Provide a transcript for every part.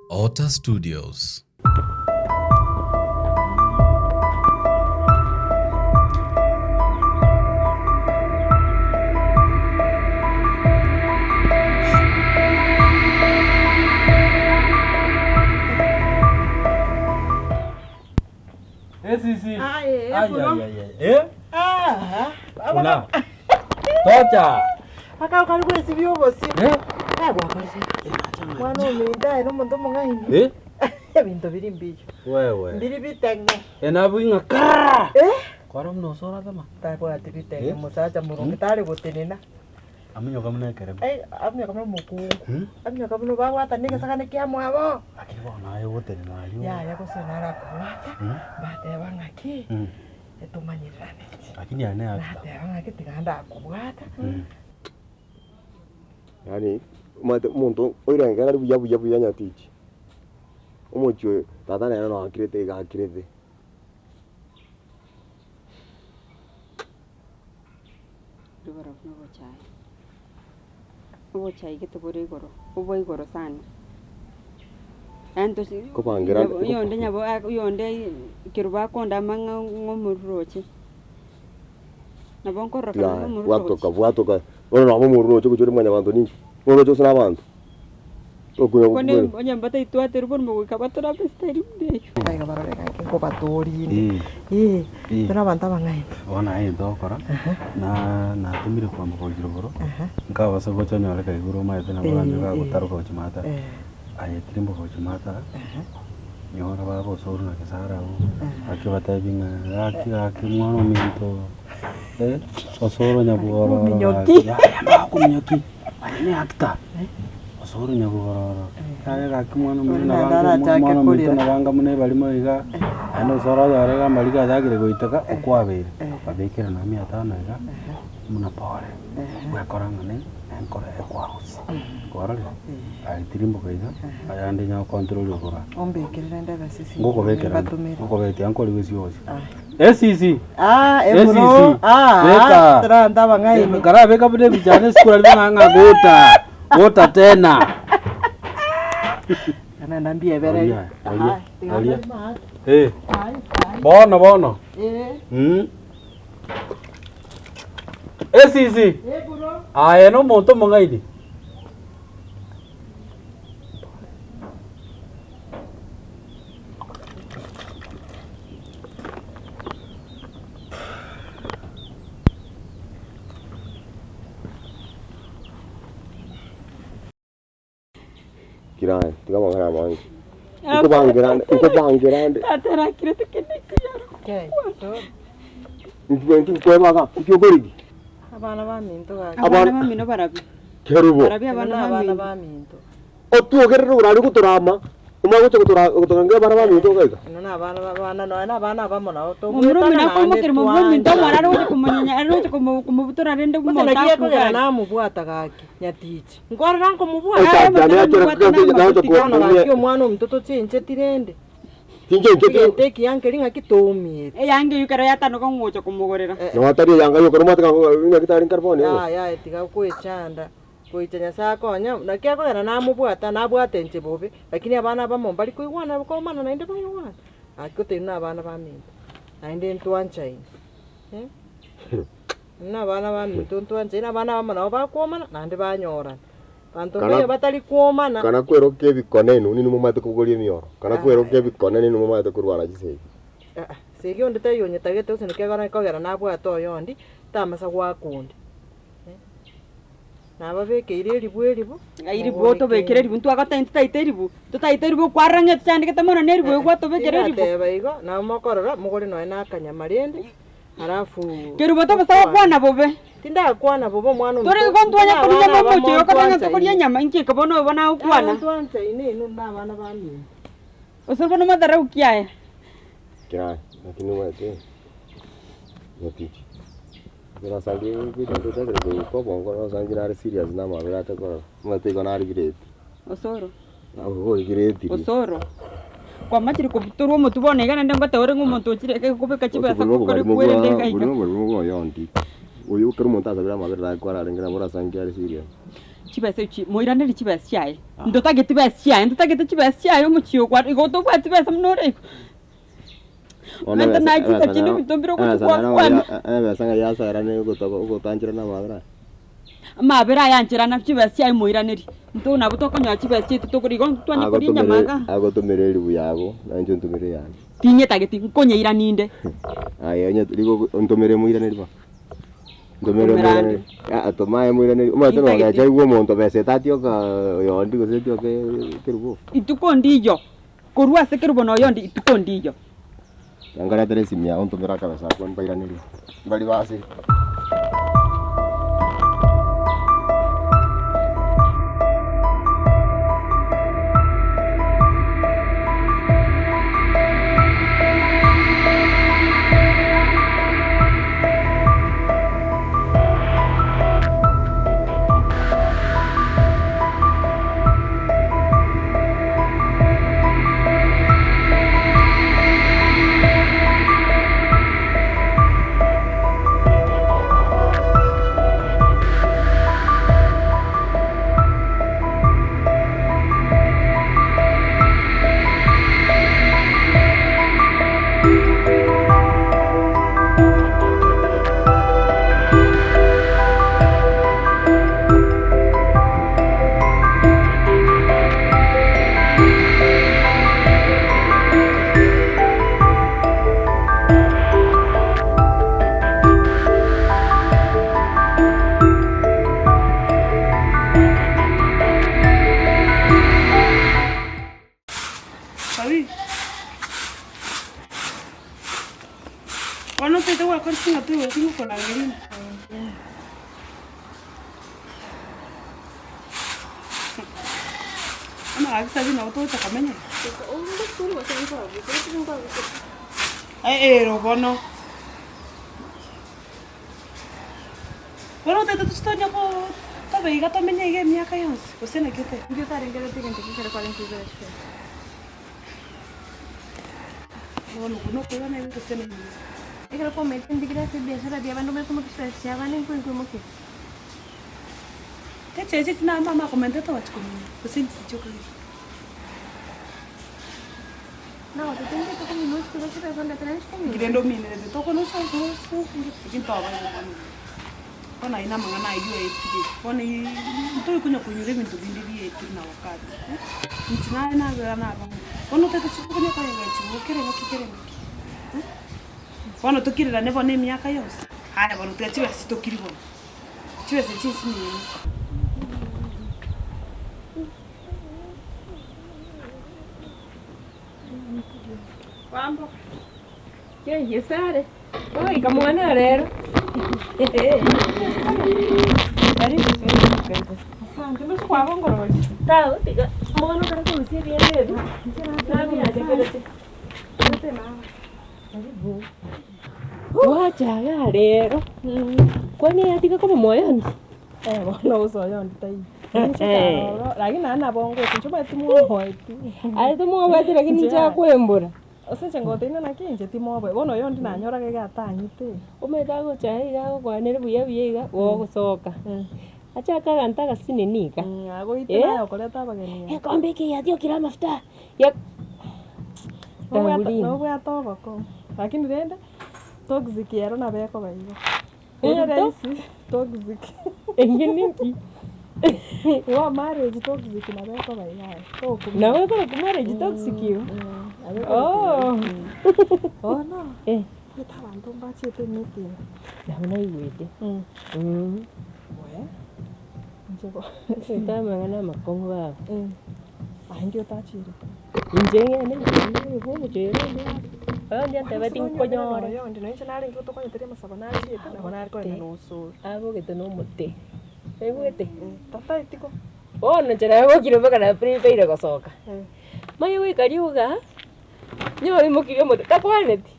Otter Studios. Esisi. Aye, Ai, bro. ai, ai, ai. Eh? Ah, Una. Tocha. Akao kari gwesibia obosio. Eh? Eh, gwakorire. Mwana ominto aye nomonto omong'aini. Eh? Ebinto biri mbiyo. Wewe. Mbiri biteng'e. Enabu ing'a kara. Eh? Kwara muna osora tama. Tabwati biteng'e Eh? mosacha moronge tari gotenena. Aminyoka muna ekeremo. Eh, aminyoka buna omokungu. Hmm? Aminyoka buna babwatana egesagane kia mwabo. Lakini bono aye ogotenena aywo. Yaya gose narakobwata, Hmm? bateba ng'aki, Hmm. etomanyererane. Lakini aye ne actor. Nateba ng'aki tiga ndakobwata. Hmm. Yaani omanyete omonto oirenge ari buya buya buya nyatichi, omochie oyo tata nere noakirete iga akirete. Riboro buna obochai, obochai gete bore igoro, obwa igoro sana. Yaani tosi Kobangera nyabo oyonde nyabo a oyonde kerubo akondama ng'a ng'a omoruru oche. Nabo nkorora Yaya, omoruru bwatoka oche. bwatoka, bono nabo omoruru oche gochia ore mwanyabanto ninki? Oroche gose na abanto? Tokonya Kone gokwana. onye mbataitwaterwa bono mogoika batorabe estyle buna eywo. Iga iga barore gaki nkobatorinde. Eh. Eh, Eh. tore abanto abang'aini. Bono aye egento ogokora, na natomire kwamboka gochia rogoro, nkabasa gocha onyore kaigure omanyete nabo Eh, oranche eh. gagotaroka gochia maatara. Eh. Aye tirimboka gochia maatara, nyora baba osoro na gesare abwo, gaki obatebi ng'a gaki gaki mwana ominto, eh, osoro nyabwororo Ominyoki. gaki, yaya mbakominyoki, aye ne actor, osoro nyabwororo, yaya gaki mwana ominto Ore nabange naende arachake mwana ominto korera. nabanga buna ebarimo iga, naende osoro oyore iga amariga achakire goiteka, okwabeire, babekere nonya mia tano iga, buna pore, bwekora ng'a ne enkoro ekwagusia, kwarorire? Aye tirimboka iga, ayande onye gocontrol okora. Ombekere rende ebesisi Ngokobekerande, mbatomere. ngokobetia nkorigia ase ogosia. Ah. Esisi! Ah, eburo, Esisi! ah, Beka! tore abanto abang'aini. Karabeka buna ebicha yane esukuru aria buna ng'a gota, gota tena. Naende mbiebereri. Oria, oria, Ah, tiga oria. mbarimo aa. Eh, Ai, ai. bono bono. Eh, Mm. Esisi! eburo. Aye nomonto omong'aini. Kiraye, tiga amang'ana amange. Nkobangera nde, nkobangera nde. Tata erakirete kende ekeyaro. Intwe ntikwebaga, inki okorigia? Abana baminto gaki. Abana bamino barabwo. Kerubo. Barabwo abana Abana bamino. baminto. Otwogerere orare gotorama, omanye gocha gotora gotorangera abana baminto iga iga. Inwe na abana ba abana nonya na abana abamo nabo Momura togwetana omino naende akoimokeria momura ominto omoro are twanchana. gocha komonyenya are gocha komo komobutora rende Gose omonto naki ekogera akugare. namobwata gaki nyatichi, nkorora nkomobwata. Ochache ane achore kogesa nagocha ko Bono gaki komia omwana ominto tochencheti rende, tinchencheti. egento ekiya nkeri ng'aki toumieti. Eyanga eywo ekero yatanoka ng'ogocha komogorera. Nabo atari eyanga yoka omwate ng'a naki tari nkare bono igo. Yaya tiga goechanda. Goicha Nyasae akonye, naki akogera namobwata, nabwate inche bobe, lakini abana abamo mbari koigwana komana naende baigwane. Gaki gotebia buna abana baminto, naende ntwanchaine eh, buna abana baminto ntwanchaine, abana abamo nabo bakwomana naende banyorana. Banto Kana mbaria batari kwomana. kana kweroka ebikone inwe ninwe momanyete kobogoria emioro, kana kweroka ebikone ninwe momanyete korwana chisegi. Aa, segi onde taiyo onyetagete gose naki ekogera nabwate oyondi, tamasa goaka onde. Nababekeire eribu eribu. Ng'ai ribu otobekere eribu ntwagotebia ntitaete eribu, totaete eribu okwarora ng'a tochandegete mono na eribu eywo gwatobekera eribu. Tindateba igo, nabo mokorora mogore nonya na akanyama rende, alafu. Kerubo tobasa gokwana bobe. Tindakwana bobe omwana ominto. Tore igo ntwanya Inche koria na nyama abana omochie oyo okoteba ng'a tokoria ntwanchaine. enyama, inki eke bono oyo bono agokwana. Ntwanchaine inwe na abana bamino. Gose bono madharau ki aya? Kera naki nimanyete nyatichi. Ekero asangi egento ochakire koigwa obongo nosangi nare serious na amabera ache korora, omanyete igo nare gireti. Osoro. Nabo ore gireti ria. Osoro. Kwamachire kobutorwa omotwe bono iga naende ngoteba ore ng'a omonto ochire iga kobeka chibesa Obo kore noborimo kwerende bwa iga iga. obo noborimo bwa oyondi, oyo ekero omonto asabire amabera naye kwararenge nabo orasangi are serious. Chibesa echi moiranerie chibesa chiaye, ntotageti besa chiaye, ntotagete chibesa chiaye omochie okwa igo tobwati chibesa buna ore igo. Bono Omanyete ebesa naye chinsa ebesa chinde nero ebinto mbire ogochi ebesa nero gwakwana. ebesa ng'ai yasoerana ogotoba ogotancherana amabera aya. Amabera aya ancherana chibesa chiaye moiranerie, intwe nabo tokonyora chibesa chiaito tokori igo ntwanye koria enyama Agotomere igaa. agotomere eribu yago, nainche ontomere eyane. Tinyetageti, nkonyeirania inde. Aye onye rigo ontomere moiranerie bono. Ntomere Ntomera ande. moiranerie, aa toma aye moiranerie, omanyete Intagete. nogecha aigwe omonto besa etatioka oyondi gose etioke kerubo. Ituko ndiyo, korwa ase kerubo na oyondi ituko ndiyo. Nkaretera esimi yao ntomere akabesa akwo mbairanerie, mbari base. Sabi, bono otaete gwakora ching'ato igoro tingokorangeria inwe. Bono gaki Sabi nabo togocha komenya ero bono. Bono otaete tochi tonya koo tobe iga tomenye iga emiaka yonsi, gose naki oteba? Inki otarengereti egento eke ekero kwarenge koigora chifeta? Bono okwo nokoigwana iga gose naki? Ekero kwamaete ndigire ase ebiashara bia abande omanye koimokia chibesa chia abande nkwe nkoimokia. Echeche echi na mama akomentete ogochi komanya, gose inche nchokagete. Nagotebia tindi tokomina ochikore chibesa ondetera nchikomina. Rende ominerete tokona bono ayio namang'ana ayio aetire, bono ntoi konya koinyora ebinto binde biaetire na wakati inche naye nabera nabana, bono otagete chikonya koegechigwa kera engaki kera engaki bono tokirerane bono emiaka yonsi, aya bono tiga chibesa tokiri bono, chibesa echi nsinini. Yesare, oika mwana rero. Asante, ndoche kwabongorori. Tago tiga mbono kare korusia ebiembe ebi nabiachekerete. Gwachaga rero kwani yatiga koba moyondi? Eh, bono gose oyondi taiyo. Inche karoro, lakini naende nabo ngocha, inche omanyete timoboeti. Aye tomoboeti lakini inche akwembora. Ase inche ngoteina naki inche timoboe, bono oyondi nanyoraga iga atang'ite. Omanyete agocha iga agokwanere buya buya iga, gogosoka, achake agante agasinini iga. Agoite naye okoreta abageni aa. Egekombe eke giatiokire amafuta, ya Nobwate nobwate oboko, lakini rende, toxic ero nabo ekoba igo. Ere rahisi, toxic. Eyio ninki? Igo marriage toxic nabo ekoba iga aye, tokumanya. Nabo ekorokwa marriage toxic igo? Nabo ekorokwa igo. Bono, omanyete abanto mbachiete emeeting. Nabo naigwete. Wee, inche bo. Omanyete amang'ana amakong'u baba. Aye inki otachierete? Inche ng'ende ng'ende omochie oyo onde oyondi antebeti nkonyore. Oyondi nonye inche narenge tokonyeteria amasabo nachiete nabo nare kogenda nosoro. Abogete na omote, oigwete? Tataeti ko. Bono inche nabokire mpaka na prepare gosoka, manye goika rioga, nyore oimokirie omote takwaneti,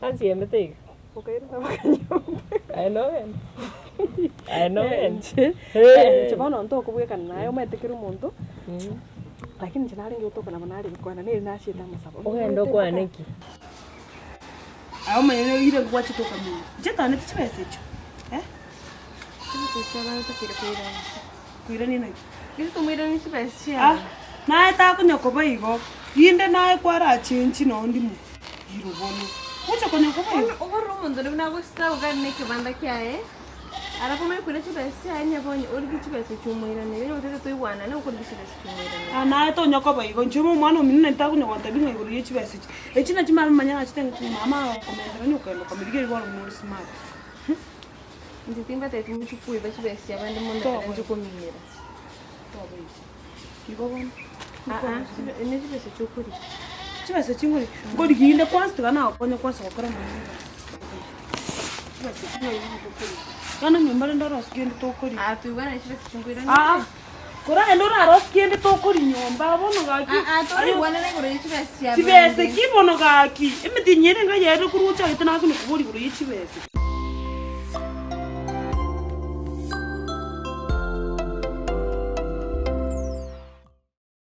ansiemete iga. Okairana mpaka nyomba. Aye nogende, aye nogende. Inche bono ntokobwekana naye omanyete kera omonto, lakini inche narenge gotoka nabo narenge kogenda nere nachiete amasabo. Ogende okwane ki? Aye omonyene oire gwachete okamenya, inche ntaaneti chibesa echio eh. Chibesa echio abana totakeire koirana. Koirania naki? Gese tomoiranie chibesa Ah, chiaye. naye takonya koba igo, rinde naye kwarachenchi nondi mo iro bono. Gocha konya koba igo. Bono okorora omonto onde buna agosita gari na ekebanda kiaye, alafu omanye koira chibesa chiaye onye bonye origie chibesa echio omoiranere, onye otagete toigwanane okorigia chibesa echio omoiranere. Ah, naye tonya koba igo, inche omwana omino nari takonya gontebia ng'a igoro ye chibesa echi. Echi nachi mama manya nachete mama agokomentera onye okogenda okamorigereria bono buna ore smart. Inche timbatebeti mochie koiba chibesa chiabande mono ekero inche kominera. Igo bono. Aa, ne chibesa chiokoria. Chibesa chingori, nkorigia inde kwanza tiga nagokonya kwanza gokora amang'ana egasi. Chibesa chingori tokoria. Bono nyomba rende orosie kende tokoria. Aa, toigwanane chibesa chinkoirania. Aa, korende orarosie kende tokoria nyomba bono gaki. Aa, toigwanane igoro ye chibesa chiabande. Chibesa ki bono gaki? Emetienyi ere enga yaerire korwa ochagete nakonya koboria igoro ye chibesa.